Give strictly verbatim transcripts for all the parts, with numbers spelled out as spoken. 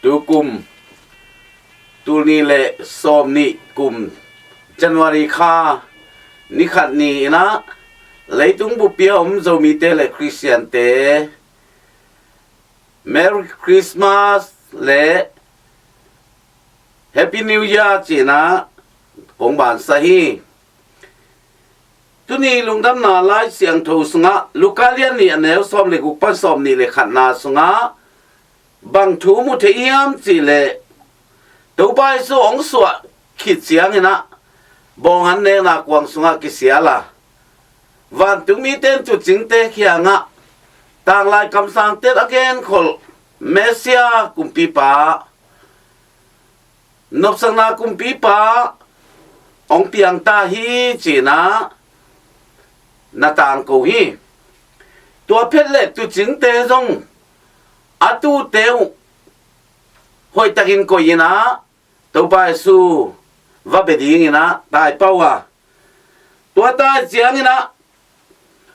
Tukum, tul nih le sawm nih kum January kha ni khat ni-in ah leitung bupi a om Zomite le Khristiante Merry Christmas le Happy New Year ci-in ah kong bansa hi. Tuni lungdamna Lai Siangtho sungah Luka lian nih a neu sawm le guk pan sawm nih le khatna sungah bang thu mu thei hiam cih leh, Topa Jesu hong suah khit ciangin ah bawng an nekna kuang sungah kisial a, vantungmite in tuucingte kiangah tanglai kamsangte a genkholh Messiah kumpipa, nopsakna kumpipa hong piang ta hi ci-in ah na tangko hi. Tua phet le tuucingte zong a tuute uh hoihtakin koih-in ah Topa Jesu va bia dingin ah taipah uh a, tua tai ciangin ah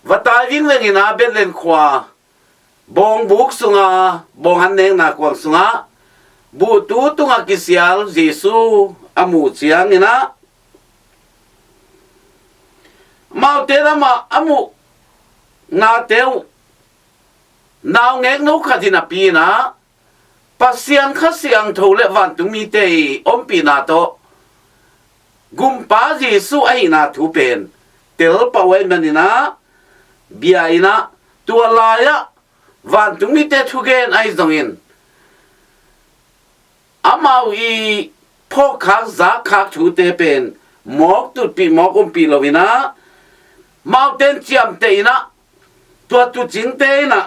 va tai vingvengin ah Bethlehem khua bawngbuk sunga bawng an nekna kuang sungah buhtu tungah kisial Jesu a muh ciangin ah amaute in amah a muh nate uh naungek no khat hi napi-in ah Pasian Kha Siangtho le vantungmite i ompihna tawh gumpa Jesu ahihna thu pen telpah uh ahih manin ah bia-in ah tua lai-ah vantungmite thugen ahi zongin amau i phawkkhak zakkhak thute pen mawk tutpih mawk umpih lo-in ah amaute in ciamteh-in ah tua tuucingte in ah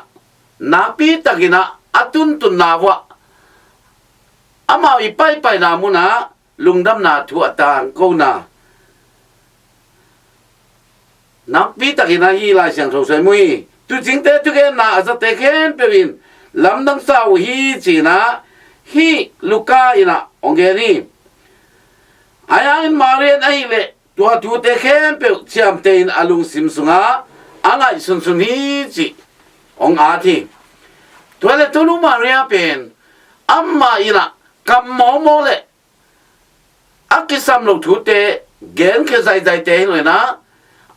nakpitakin ah a tuntunna uah amau i paipaina munah lungdamna thu a tangkona nakpitakin ah hih Lai Siangtho sung i mu hi. Tuucingte thugenna a zate khempeuh in lamdang sa uh hi ci-in ah hih Luka in ah hong gen hi. Ahi hangin Maria in ahih leh tua thute khempeuh ciamteh-in a lungsim sungah a ngaihsunsun hi cih hong at hi. Tua le Tonu Maria pen amah in ah kam mawmaw le a kisam lo thute genkhia zaizaite hi lo-in ah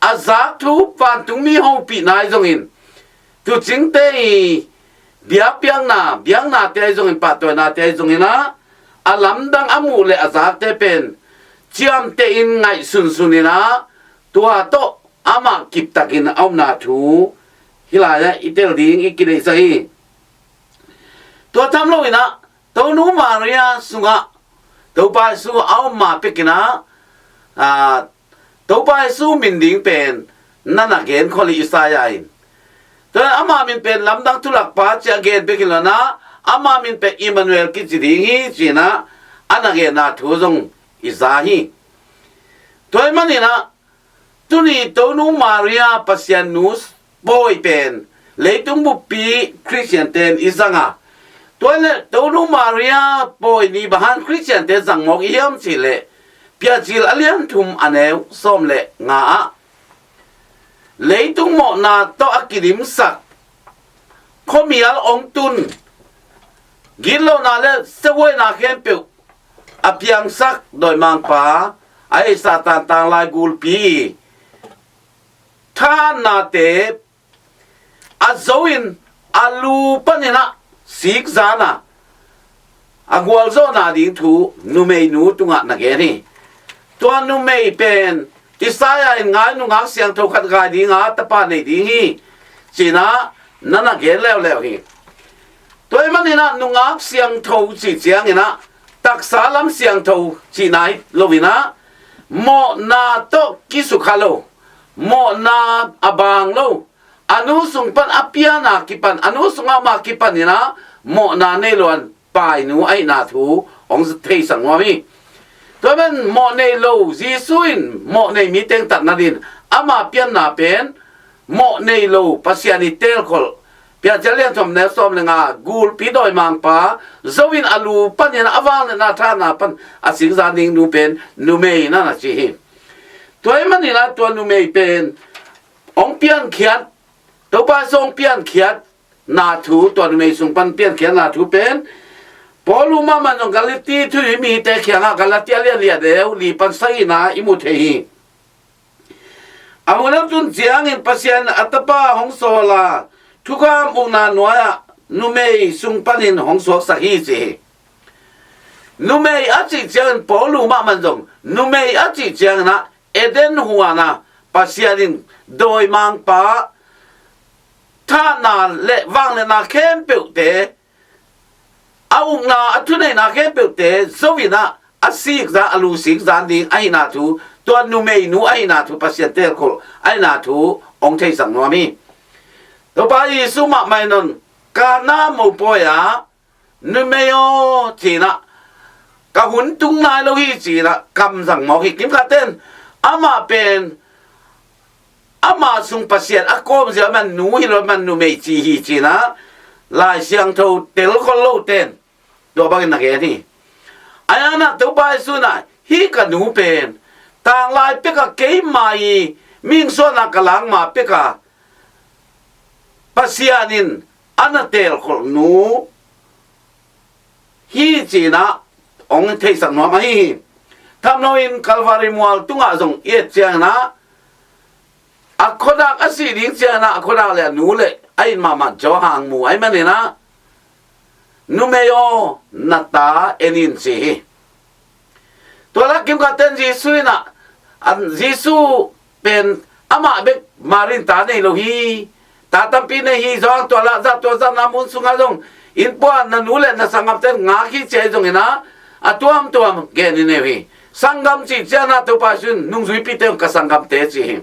a zak thu vantungmi hopihna ahi zongin tuucingte i biakpiakna biaknate ahi zongin pahtawinate ahi zongin ah a lamdang a muh le a zakte pen ciamteh-in ngaihsunsun-in ah tua tawh amah kiptakin a omna thu hih lai-ah i tel ding i kideihsak hi. Tua tham lo-in ah Tonu Maria sungah Topa Jesu a om ma pekin ah, aa, Topa Jesu min ding pen na na genkhol hi Isaiah in. Tua ama min pen lamdang thulakpa ci-a gen bek hi lo-in ah ama min pen Emmanuel kici ding hi ci-in ah a na genna thu zong i za hi. Tua ahih manin ah tuni Tonu Maria Pasian nu pawi pen leitung buppi Khristiante in i zang a, tua le Tonu Maria pawi ni bang hang Khristiante zang mawk i hiam cih leh Piancil a lian thum a neu sawm le nga ah leitung mawhna tawh a kidimsak khuamial hong tun gitlohna le siahuaina khempeuh a piangsak dawimangpa a ei Satan tanglai gulpi i thanate a zo in a lu panin ah sikzan a a gualzawhna ding thu numeinu tungah na gen hi. Tua numei pen Isaiah in ngai nungak siangtho khat gai dinga tapa nei ding hi ci-in ah na na gen leuleu hi. Tua ahih manin ah nungak siangtho cih ciangin ah taksa lam siangtho cihna hi lo-in ah mawhna tawh kisukha lo, mawhna a bang lo, a nu sung pan a piana kipan, a nu sungah ama kipan in ah mawhna nei lo a painu ahihna thu hong theisak nuam hi. Tua pen mawh nei lo Jesu in mawh nei mi teng tat nadin ama pianna pen mawh nei lo Pasian i teelkholh Piancil a lian thum neu sawm le nga gulpi dawimangpa zo in a lu panin a vangliatna thanna pan a sikzan ding nu pen numei na na ci hi. Tua ahih manin ah tua numei pen hong piankhiat, Topa Jesu hong piankhiatna thu, tua numei sung pan piankhiatna thu pen Paul uh mahmah zong Galati thuhilh mite kiangah Galati a lian li a neu li pan sagihna i mu thei hi. A hun a tun ciangin Pasian a Tapa hong sawl a, thukham ukna nuai-ah numei sung panin hong suaksak hi ci hi. Numei a cih ciangin Paul uh mahmah zong numei a cih ciangin ah Eden huan a Pasian in dawimangpa thahna le vangliatna khempeuhte, a ukna, a thuneihna khempeuhte zo in ah a sikza, a lusik zan ding ahihna thu, tua numeinu ahihna thu, Pasian teelkholh ahihna thu hong theisak nuam hi. Topa Jesu mahmah in, Kana mopawi ah numei aw ci-in ah, ka hun tung nai lo hi ci-in ah kam zang mawk hi. Kimkhat ten amah pen ama sung Pasian a kawmzia man nu hi lo, man numei ci hi ci-in ah Lai Siangtho telkhol lo ten tua bangin na gen hi. Ahi zongin ah Topa Jesu in ah, hih ka nu pen tanglai pek a keima i mihing suahna ka lak ma pek a Pasian in a na teelkholh nu hi ci-in ah hong theisak nuam ahi hi. Thamlo in Kalvari mual tungah zong i et ciangin ah, a khuadak a sih ding ciangin ah a khuadak le a nu le a it mahmah Johan mu ahih manin ah, numei aw, na ta en in ci hi. Tua lak kimkhat ten Jesu in ah, an Jesu pen amah bek Mari in ta nei lo hi. Ta tampi nei hi, zong tua lah zah, tua zahna mun sungah zong innpuan na nu le na sanggamte ngak hi ci ahi zongin ah, a tuamtuam gen i nei uh hi. Sanggam cih ciangin ah Topa Jesu in nungzuipite zong ka sanggamte ci hi.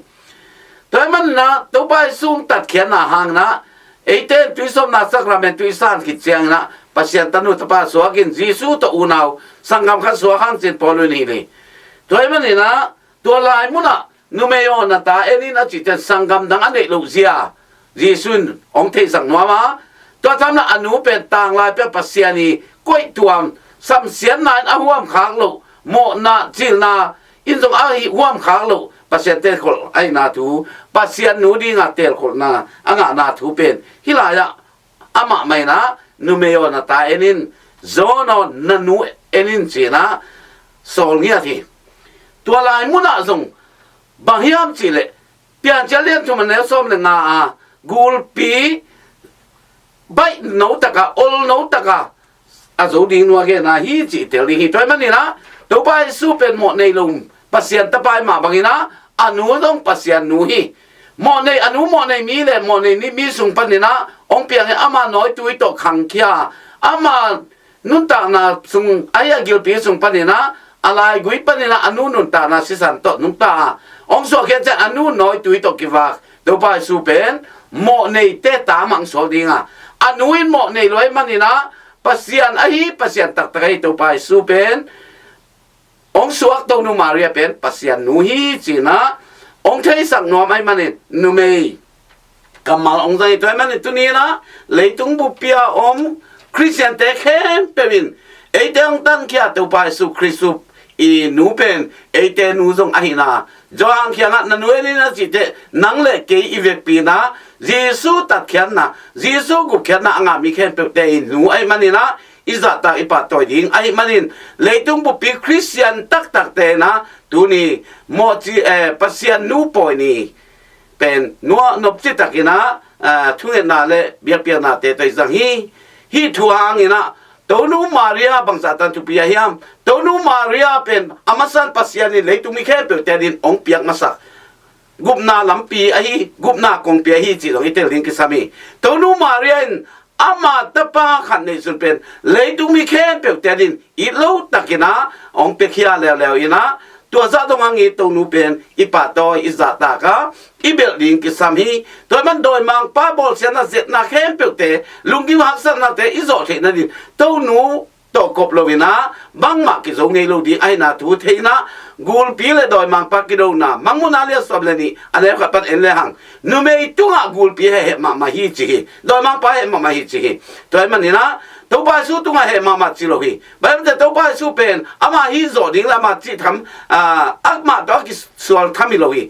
Tua ahih manin ah Topa Jesu tatkhiatna hangin ah eite in tuisawpna sakrament tui san khit ciangin ah Pasian tanu tapa suak in Jesu tawh unau sanggam khat suak hang ci-in Paul in hilh hi. Tua ahih manin ah tua lai munah numei aw, na ta en in a cih ciang sanggam dang a neih loh zia Jesu in hong theisak nuam a, tua thamlo a nu pen tanglai pek a Pasian i koihtuam, samsiatna in a huamkhak loh, mawhna, cilna in zong a huamkhak loh Pasian teelkholh ahihna thu, Pasian nu dinga teelkholhna a ngahna thu pen hih lai-ah amah mah in ah, numei aw, na ta en in, John aw, na nu en in ci-in ah sawl ngiat hi. Tua lai munah zong bang hiam cih leh Piancil a lian thum a neu sawm le nga a, gulpi baih no taka, ol no taka a zo ding nu a genna hi cih tel ding hi. Tua ahih manin ah Topa Jesu pen mawh nei lo Pasian tapa ahih mah bangin ah a nu zong Pasian nu hi. Mawh nei, a nu mawh nei mi le mawh nei mi sung panin ah hong piang hi. Ama nawitui tawh khangkhia, ama nuntakna sung, ahi a gilpi sung panin ah, a laigui panin ah a nu nuntakna sisan tawh nungta a, hong suahkhiat ciang a nu nawitui tawh kivak Topa Jesu pen mawh neite ta mah hong suak ding a, a nu in mawh nei lo ahih manin ah Pasian ahi, Pasian taktak ahi Topa Jesu pen hong suak Tonu Maria pen Pasian nu hi ci-in ah hong theisak nuam ahih manin numei kammal hong zang hi. Tua ahih manin tuni-in ah leitung buppi a om Khristiante khempeuh in eite hong tankhia Topa Jesu Khrist i nu pen eite nu zong ahihna, Johan kiangah na nu en in a cih teh nang le kei i vekpi-in ah Jesu tatkhiatna, Jesu gupkhiatna a ngah mi khempeuhte i nu ahih manin ah i zahtak, i pahtawi ding ahih manin leitung buppi Khristian taktakte in ah tuni mawhci, eh, Pasian nu pawi ni pen nuah nopci takin ah, ah, thungetna le biakpiaknate tawh i zang hi. Hih thu hangin ah Tonu Maria bangzah tan thupi ahi hiam? Tonu Maria pen a masa-in Pasian in leitung mi khempeuhte adingin hong piak masak gupna lampi ahi, gupna kongpi ahi cih zong i tel ding kisam hi. Tonu Maria in ama tapa khat neihsun pen leitung mi khempeuhte adingin it lo takin ah hong piakhia leuleu in ah, tua zah dong hang i Tonu pen i pahtawi, i zahtak a, i belh ding kisam hi. Tua ahih man dawimangpa bawlsiatna, zetna khempeuhte, lunggim haksatnate i zawh theih nadingin Tonu tawh kop lo in ah bangmah kizo ngei lo ding ahihna thu thei in ah, gulpi le dawimangpa kidona, Mangmuhna lian sawm le nih a neu khat pan en le hang, numei tungah gulpi hehheh mahmah hi ci hi. Dawimangpa heh mahmah hi ci hi. Tua ahih manin ah Topa Jesu tungah heh mahmah ci lo hi. Bible te Topa Jesu pen ama hih zawh ding le ama cih tham, ah, amah tawh a kisual tham hi lo hi.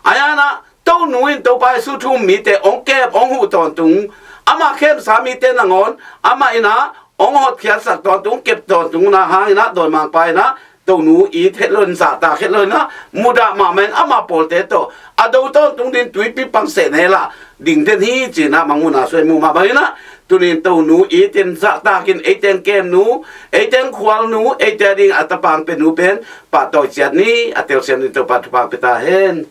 Ahi zongin ah Tonu in Topa Jesu thu um mite hong kep, hong huh tawntung, ama khemsa mite nangawn amah in ah hong hotkhiatsak tawntung, kep tawntung na hangin ah dawimangpa in ah Tonu it het lo in, zahtak het lo in ah, mudah mahmah in amah pawlte tawh a do tawntung ding tuipi pang seh nela ding den hi ci-in ah Mangmuhna sung muh mah bangin ah, tuni-in Tonu it in zahtakin eite in kemnu, eite in khualnu, eite a ding a tapa hong pianu pen pahtawi ciat ni. A telsiam ding Topa thupha hong pia ta hen.